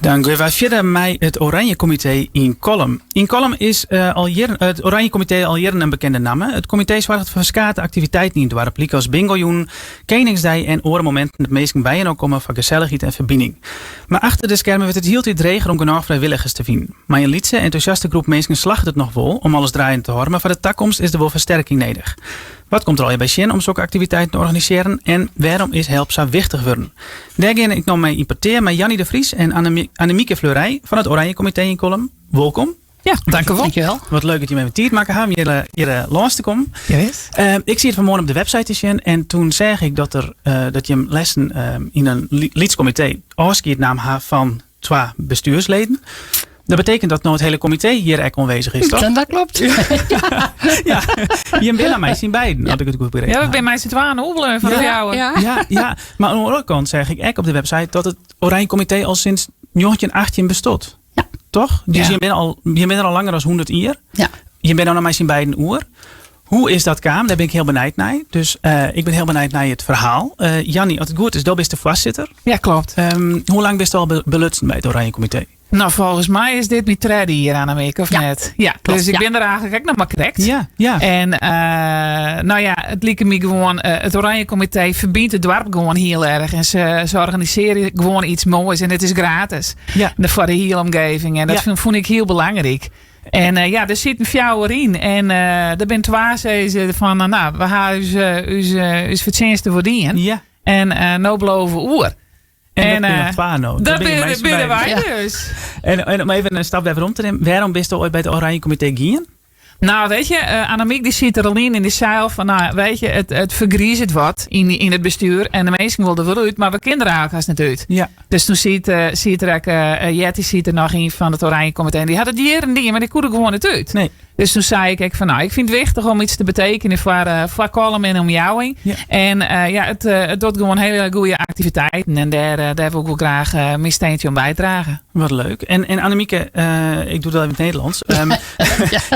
Dan gean wy fierder mei it Oranje Komitee yn Kollum. Yn Kollum is eh, al jierren, it Oranje Komitee al jierren in bekende namme. It komitee soarget foar ferskate aktiviteiten yn it doarp, lykas bingojûnen, Keningsdei en oare mominten dat minsken byinoar komme foar gesellichheid en ferbining. Mar achter de skermen wurdt it hieltyd dreger om genôch frijwilligers te finen. Mei in lytse, entûsjaste groep minsken slagget it noch wol om alles draaiende te hâlden, mar foar de takomst is der wol fersterking nedich. Wat komt der allegear by sjen om sokke aktiviteiten te organisearjen en wêrom is help sa wichtich wurden? Dêr gean ik no mei yn petear mei Janny de Vries en Annemieke Fleurij fan it Oranje Komitee yn Kollum. Wolkom. Ja, dankewol. Dankjewel. Wat leuk dat jimme even tiid makke ha om hjir, hjir lâns te kommen. Jawis. Ik siet fan 'e moarn op de website te sjen en toen seach ik dat, der, dat jim lêsten yn in lyts komitee ôfskied naam ha fan twa bestuursleden. Dat betekent dat no it hiele komitee hjir ek oanwêzich is, toch? Dat klopt. Ja, jim binne mei syn beiden, as ik it goed begrepen Ja, we ha. binne mei syn twaen oerbleaun fan de fjouwer. Ja. Ja, ja, mar oan de oare kant seach ik ek op de website dat it Oranje Komitee al sinds 1918 bestiet. Ja. Toch? Dus Ja. jim binne al, jim binne der al langer as 100 jier. Ja. Jim binne no mei syn beiden oer. Hoe is dat kaam? Dêr bin ik hiel benijd nei. Dus ik bin hiel benijd nei it ferhaal. Janny, as it goed is, do bist de foarsitter. Ja, klopt. Hoe lang bist al belutsen by it Oranje Komitee? Nou, folgens my is dit myn tredde jier, Annemiek, of Ja. net? Ja, Klopt, dus ik ja. bin der eigentlik ek noch mar krekt. Ja, ja. En nou ja, it like my gewoan, it Oranje Komitee ferbynt it doarp gewoan hiel erch. En se organisearje gewoan iets moais en it is gratis. Ja. Foar de hiele omgeving. En dat fûn ik hiel belangryk. En ja, der sitte fjouwer yn. En der binne twa sizze fan, nou, we ha ús, ús, ús fertsjinste wol dien. En no bliuwe we oer. En, dat En, binne noch twa no. Dat Dat binne binne mei syn binne beiden. wy dus. En om even in stap wer werom te nimmen. Wêrom bist oait by it Oranje Komitee gien? Nou, weet je, Annemiek dy siet der al yn en dy sei al fan, nou, weet je, it fergrizet wat yn it bestjoer en de minsken wolle der wol út, mar we kinne der eigentlik hast net út. Dus toen siet der ek, Jetty siet der noch yn fan it Oranje Komitee en dy hat it jierren dien, mar dy koe der gewoan net út. Dus toen sei ik ek fan, nou, ik fyn it wichtich om iets te betekenjen foar Kollum en omjouwing. En ja, it docht gewoan hiele goede aktiviteiten en dêr wol ik wol graach myn steentje oan bydrage. Wat leuk. En Annemieke, ik doe dat even in het Nederlands.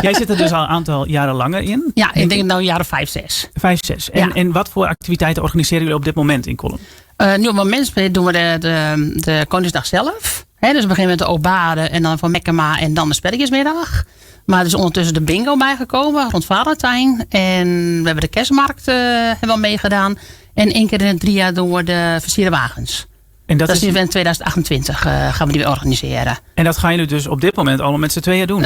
Jij zit er dus al een aantal jaren langer in. Ja, ik denk nou jaren 5, 6. 5, 6. En Ja. wat voor activiteiten organiseren jullie op dit moment in Kollum? Nu op het moment doen we de Koningsdag zelf. Hè, dus we beginnen met de Obade en dan van Mekkema en dan de spelletjesmiddag. Maar er is ondertussen de bingo bijgekomen rond Valentijn. En we hebben de kerstmarkt hebben we al meegedaan. En 1 keer in de 3 jaar doen we de versierde wagens. En dat Dat is is in 2028 gaan we die weer organiseren. En dat gaan jullie dus op dit moment allemaal met z'n tweeën doen?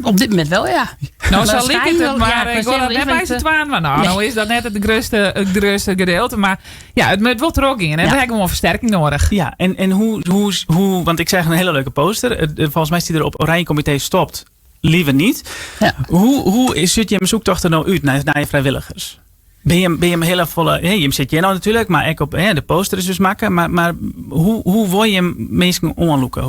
Op dit moment wel, ja. Nou, Maar zo liep het waarschijnlijk het, wel, maar ja, ik ik wil wou dat zeggen, net bij is z'n het, tweeën. Maar nee. nou is dat net het grootste gedeelte. Maar ja, het moet wel terug in. En we hebben gewoon versterking nodig. Ja, en hoe, hoe, hoe, want ik zag een hele leuke poster. Volgens mij staat er op Oranje Comité stopt. Liever niet. Hoe zit je zoektocht er nou uit naar je vrijwilligers? Ben je, ben je hem heel volle, hè, je zit je nou natuurlijk, maar ik op, hè, de poster is dus maken. Maar hoe word je hem mensen oanlûken?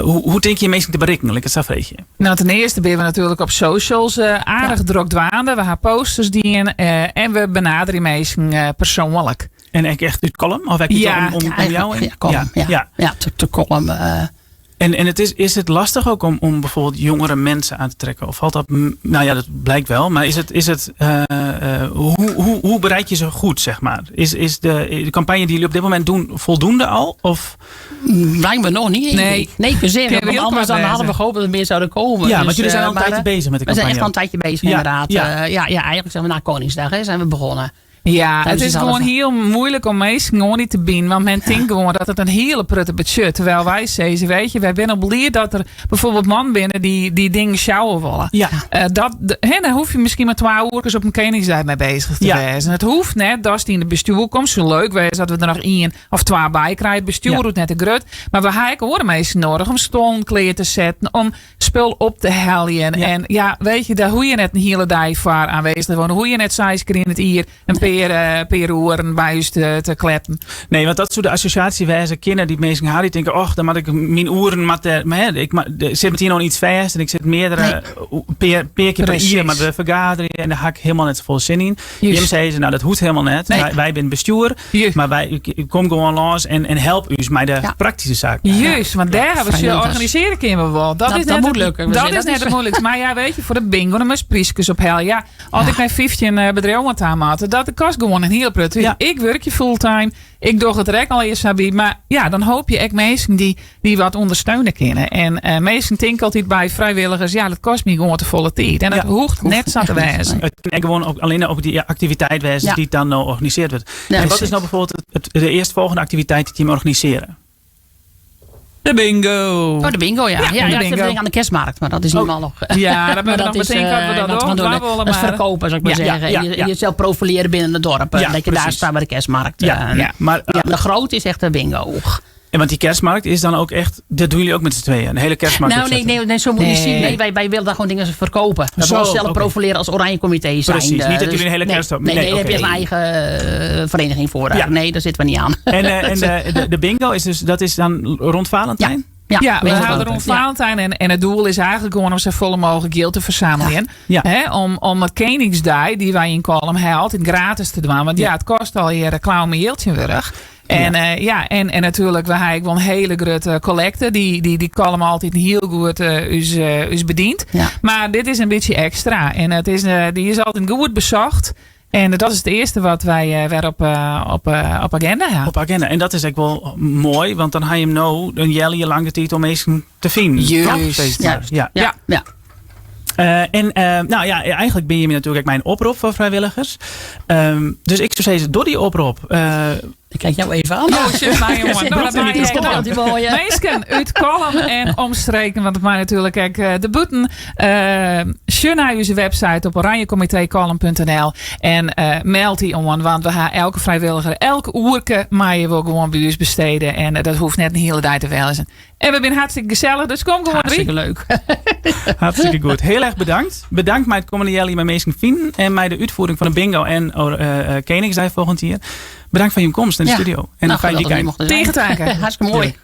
Hoe denk je mensen te bereiken? Laat ik het zo vragen. Nou, ten eerste ben we natuurlijk op socials aardig druk dwaande. We hebben posters dienen en we benaderen mensen persoonlijk. En echt uit Kollum? Of echt Ja. om Ja, jou heen? ja, Kollum, ja. Ja, te Kollum. En is het lastig ook om bijvoorbeeld jongere mensen aan te trekken? Of valt dat, nou ja, dat blijkt wel. Maar is het, is het hoe, hoe, hoe bereid je ze goed, zeg maar? Is de campagne die jullie op dit moment doen voldoende al? Of? Lijkt me nog niet. Nee. Nee, ik wil zeggen, Kun je want heel anders kort dan hadden we wezen. gehoopt dat er meer zouden komen. Ja, want jullie zijn al een tijdje bezig met de We zijn echt campagne. al een tijdje bezig, inderdaad. Ja, ja, eigenlijk zijn we na Koningsdag, hè, zijn we begonnen. Ja, Tijdens het is de gewoon halve. heel moeilijk om mensen gewoon niet te bieden. Want men denkt gewoon dat het een hele prutte budget. Terwijl wij zeggen, wij zijn al blij dat er bijvoorbeeld man binnen die dingen sjouwen willen. Daar hoef je misschien maar 2 uur op een Koningsdag mee bezig te wezen. Het hoeft net, dat die in het bestuur komt. Zo leuk wees dat we er nog 1 of 2 bij krijgen. Het bestuur doet net de grut. Maar we hebben ook mensen nodig om stoom kleer te zetten, om spul op te heljen. En daar hoe je net een hele dag voor aanwezig te wonen. Hoe je net 6 keer in het hier een peroeren bij je te kleppen. Nee, want dat soort de associatie wijze kinderen die mensen gaan, die denken, och, dan moet ik mijn oren, maar de, maar hè, ik ma-, de, zit meteen nog iets vast en ik zit meerdere peer keer per jaar, maar we vergaderen en daar ga ik helemaal net zoveel zin in. Jim zei ze, nou, dat hoeft helemaal net. Wij zijn bestuur, maar wij, ik kom gewoon langs en help u met de praktische zaken. Juist, want daar hebben ze organiseren kunnen we wel. Dat Dat is net moet het lukken. We Dat zijn is dat net is het moeilijkste. Maar ja, voor de bingo, dan moest priesjes op hel. Ja, als ik mijn 15 bedrijven aan had, dat kost gewoan in hiele protte. Ja. Ik wurkje fulltime. Ik doch it der ek al earst sa by. Mar ja, dan hoopje ek minsken dy't dy wat ûndersteune kinne. En eh, minsken tinke altyd by frijwilligers, ja, dat kost my gewoan te folle tiid. En dat Ja. hoecht net sa te wêzen. It kin ek gewoan op, allinne op dy aktiviteit wêze Ja. dy't dan no organisearre wurdt. Ja, en wat is precies. no bijvoorbeeld het, de eerstvolgende aktiviteit dy't jimme organisearje? De bingo. Oh, de bingo, ja. Ja, Ja, de ja, ik bingo. zit aan de kerstmarkt, maar dat is Oh. normaal nog. Ja, dat Maar moeten we nog is, betinken wat we eh, dat wat we doen. gaan doen. Waar willen Dat is maar. verkopen, zou ik maar Ja, zeggen. ja, En je, ja. jezelf profileren binnen het dorp. Ja, dat je daar precies. staat bij de kerstmarkt. Ja, Eh, ja. Maar, ja, de grote is echt de bingo. En want die kerstmarkt is dan ook echt, dat doen jullie ook met z'n tweeën, een hele kerstmarkt Nou, nee, opzetten. nee, nee, zo moet je niet Nee. zien. Nee, wij willen daar gewoon dingen verkopen. Dat Zo, we onszelf oké. profileren als Oranje Comité zijn. Precies, niet dat jullie een hele nee, kerst- Nee, nee, nee, daar oké. heb je een eigen eh, vereniging voor. Ja. Nee, daar zitten we niet aan. En, eh, en de bingo is dus, dat is dan rond Valentijn? Ja, Ja, we bingo. houden rond Ja. Valentijn. En, en het doel is eigenlijk gewoon om zo volle mogelijk geld te verzamelen. Ja. Hè, om het Koningsdag, die wij in Kollum haalt, in gratis te doen. Want ja, Ja. het kost al hier een klauw met geldje wurg. En, ja. ja, en, en natuurlijk, we hebben gewoon een hele grote collecte. Die, die Kollum altijd heel goed eh us, eh, us bedient. Ja. Maar dit is een beetje extra. En het is, eh, die is altijd goed bezocht. En dat is het eerste wat wij eh, weer op, eh, op, eh, op agenda hebben. Op agenda. En dat is ook wel mooi, want dan ga je hem nou een jelle lange tijd om eens te vinden. Juist. Toch? Steeds. Juist. Ja. Ja. Ja. Eh, en eh, nou ja, eigenlijk ben je natuurlijk ook mijn oproep voor vrijwilligers. Ehm, dus ik zou zeggen, door die oproep. eh, Ik kijk jou even aan. Oh, shit, maar jongen. Nou, dat Ja, maakt niet dat uit. is mooi, hè? Meesken uit Kollum en omstreken, want het maakt natuurlijk ook eh, de boeten. Uh, naar onze website op oranjecomiteekollum.nl en eh, meld die om, want we gaan elke vrijwilliger, elke oerke, maar je wil gewoon bij ons besteden. En eh, dat hoeft net een hele tijd te wezen. En we zijn hartstikke gezellig, dus kom gewoon Hartstikke drie. leuk. hartstikke goed. Heel erg bedankt. Bedankt mij het komende jelle mijn meesten vinden en mij de uitvoering van de bingo en eh eh Koningsdag volgend jaar. Bedankt voor je komst in de Ja. studio. En Nou, een fijn geweldig dat weekend. jullie mochten zijn. Tegen het Hartstikke mooi.